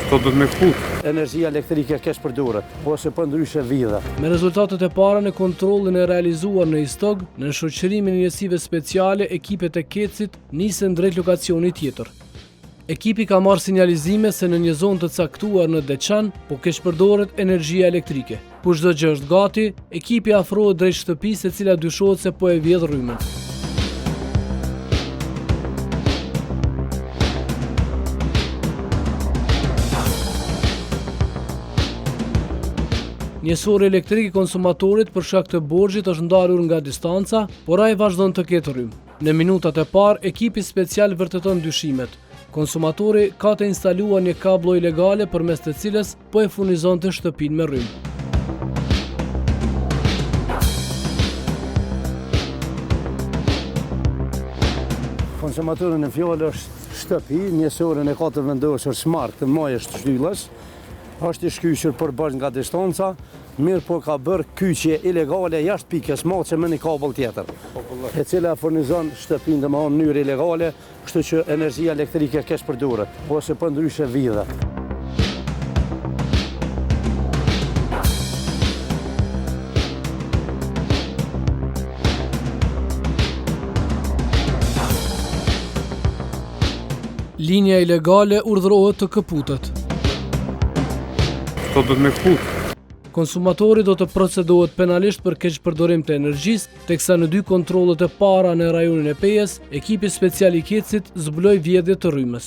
Këto duhet me këput. Energjia elektrike keqpërdoret, ose përndryshe vidhet. Me rezultatet e para në kontrollin e realizuar në Istog, nën shoqërimin e njësive speciale, ekipet e KEDS-it nisen drejt lokacionit tjetër. Ekipi ka marrë sinjalizime se në një zonë të caktuar në Deçan po keqpërdoret energjia elektrike. Kur çdo gjë është gati, ekipi afrohet drejt shtëpisë e cila dyshohet se po e vjedh rrymën. Njësori elektrik i konsumatorit për shkak të borxhit është ndalur nga distanca, por ai vazhdon të ketë rrymë. Në minutat e parë, ekipi special vërteton dyshimet. Konsumatori ka të instaluar një kabllo ilegale përmes të cilës po e furnizonte shtëpinë me rrymë. Konsumatori në fjalë është shtëpi, njësorin e ka të vendosur smart të majës të shtyllës, është i shkyçur për borxh nga distanca, mirëpo ka bërë kyçje ilegale jashtë pikës matëse me një kabëll tjetër, e cila furnizon shtëpinë domethënë në mënyrë ilegale, kështu që energjia elektrike keqpërdoret, ose përndryshe vidhet. Linja ilegale urdhërohet të këputet. Këto duhet me këput. Konsumatori do të procedohet penalisht për keqpërdorim të energjisë, teksa në dy kontrollet e para në rajonin e Pejës, ekipi special i KEDS-it zbuloi vjedhje të rrymës.